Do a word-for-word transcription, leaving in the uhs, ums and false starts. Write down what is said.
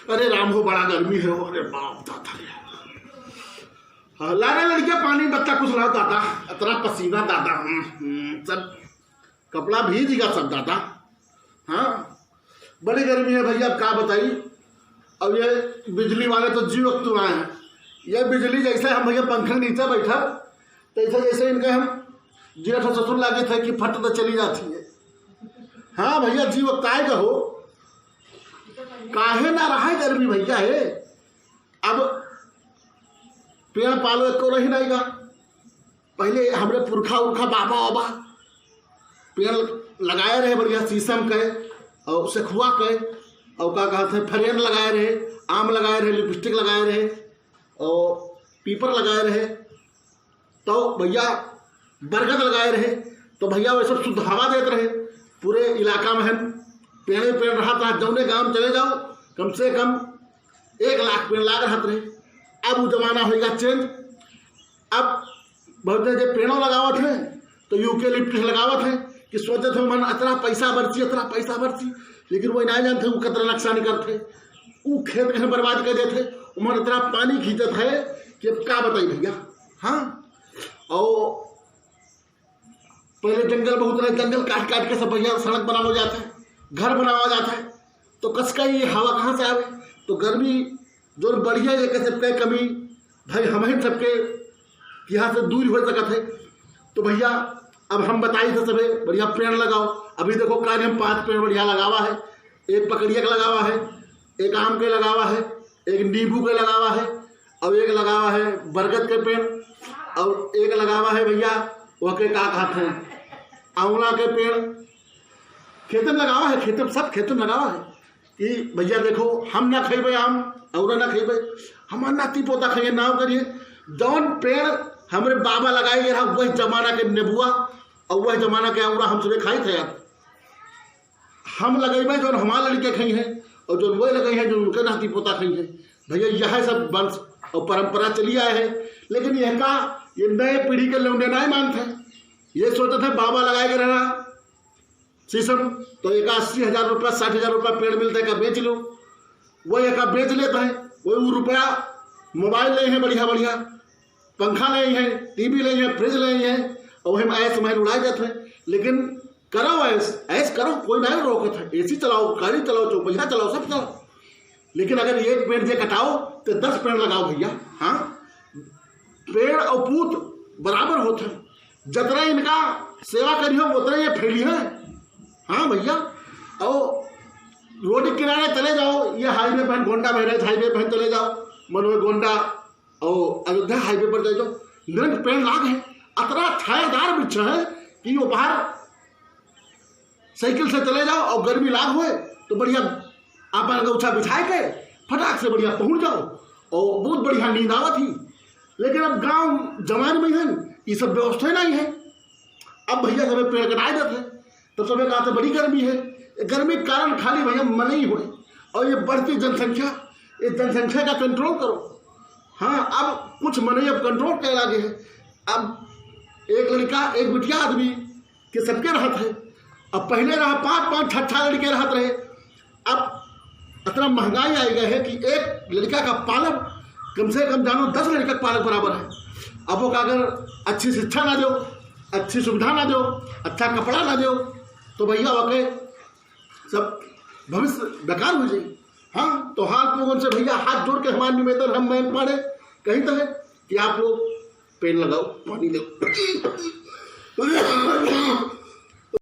अरे राम हो, बड़ा गर्मी है हो, अरे बाप दादा रे। हाँ, लारे लड़किया पानी बत्ता कुछ लाओ दादा, इतना पसीना दादा, हम्म, हम्म, सब कपड़ा भीज गया सब दादा। हाँ, बड़ी गर्मी है भैया, अब का बताई। अब ये बिजली वाले तो जीव अकतुआए हैं। ये बिजली जैसे हम भैया पंखे के नीचे बैठा, तैसे जैसे इनके हम जेठ ससुर लागे थे कि फट तो चली जाती है। हाँ भैया, जीव अकताए का हो, काहे ना रहा है गर्मी भैया है। अब पेड़ पालो एको रही नहीं गा। पहले हमरे पुरखा उरखा बाबा बाबा पेड़ लगाए रहे बढ़िया शीशम के और सखुआ के और का कहते हैं फरेन लगाए रहे, आम लगाए रहे, लिपस्टिक लगाए रहे और पीपर लगाए रहे। तो भैया बरगद लगाए रहे, तो भैया वो सब शुद्ध हवा देत रहे। पूरे इलाका में हम पेड़े पेड़ रहा था, जौने गांव चले जाओ कम से कम एक लाख पेड़ लाग रहत रहे। अब वो जमाना होएगा चेंज। अब बहुत जने जे पेड़ों लगावत हैं तो यूकेलिप्टस लगावत हैं कि सोचत हैं मन इतना पैसा बरची, इतना पैसा बरची, लेकिन वो नहीं जानते वो कितना नुकसान करते, वो खेत कहीं बर्बाद कर देते, उमन इतना पानी खींचत है कि अब का बताई भैया। हाँ, और पहले जंगल बहुत रहे, जंगल काट काट के सब भैया सड़क बनावा जाता है, घर बनावा जाता है, तो कस का ये हवा कहाँ से आवे? तो गर्मी जो बढ़िया ये कह सकते हैं कमी भाई हम ही सबके यहाँ से दूर हो सकत है। तो भैया अब हम बताई थे सबे बढ़िया पेड़ लगाओ। अभी देखो काल हम पांच पेड़ बढ़िया लगावा है, एक पकड़िया का लगावा है, एक आम के लगावा है, एक नींबू के लगावा है और एक लगावा है बरगद के पेड़ और एक लगावा है भैया ओके का कहते हैं आंवला के पेड़। खेतन लगावा है, खेतन सब खेतन लगावा है कि भैया देखो हम ना खइबे आम, औरा ना खइबे, हमार नाती पोता खाइए नाव करिए। जौन पेड़ हमरे बाबा लगाए गए रहा वही जमाना के नेबुआ और वही जमाना के औरा हम सबे खाई थे यार। हम लगइबे जौन हमार लड़के खई हैं और जौन वही लगई हैं जौन उनके नाती पोता खई हैं। भैया यह सब वंश और परंपरा चली आए है, लेकिन यह का ये नए पीढ़ी के लौंडे नहीं मानते। ये सोचते थे बाबा लगाए के रहना शीशम तो एक अस्सी हजार रुपया साठ हजार रुपया पेड़ मिलता है का बेच लो। वही एक बेच लेता है, वही वो रुपया मोबाइल ले हैं बढ़िया बढ़िया, पंखा ले हैं, टीवी ले हैं, फ्रिज ले हैं और वही में ऐश महल उड़ाए जाते हैं। लेकिन करो ऐश, ऐश करो, कोई नहीं रोकत है। एसी चलाओ, गाड़ी चलाओ, चौपहिया चलाओ, सब चलाओ, लेकिन अगर एक पेड़ जे कटाओ तो दस पेड़ लगाओ भैया। हाँ, पेड़ और पूत बराबर होत है, जतरा इनका सेवा करियो उतरा ये फैली है। हाँ भैया, और रोड के किनारे चले जाओ, ये हाईवे पर गोंडा बहराइच हाईवे पर चले जाओ, मनोहर गोंडा और अयोध्या हाईवे पर चले जाओ, निरंक पेड़ लाग है, अतरा छायादार वृक्ष है कि वो बाहर साइकिल से चले जाओ और गर्मी लाग होए तो बढ़िया आपन गौछा बिछाए के फटाक से बढ़िया पहुंच जाओ और बहुत बढ़िया नींद आवत ही। लेकिन अब गांव जवान में है, ये सब व्यवस्था नहीं है। अब भैया सबे पेड़ कटाए देते हैं, तब सबे कहा था बड़ी गर्मी है। ये गर्मी के कारण खाली भैया मनई होए और ये बढ़ती जनसंख्या, ये जनसंख्या का कंट्रोल करो। हाँ, अब कुछ मनई अब कंट्रोल करे लागे है। अब एक लड़का एक बिटिया आदमी के सबके रहत है। अब पहले रहा पाँच पाँच छह छह लड़के रहत रहे, अब इतना महंगाई आ गया है कि एक लड़का का पालब कम से कम जानो दस लड़का के पालब बराबर है। अब वो अगर अच्छी शिक्षा ना दो, अच्छी सुविधा ना दो, अच्छा कपड़ा ना दो, तो भैया ओके सब भविष्य बेकार हो जाए। हाँ, तो हाथ लोगन से भैया हाथ जोड़ के हमार निवेदन हम मयंक पांडे कही तो है कि आप लोग पेड़ लगाओ, पानी दो।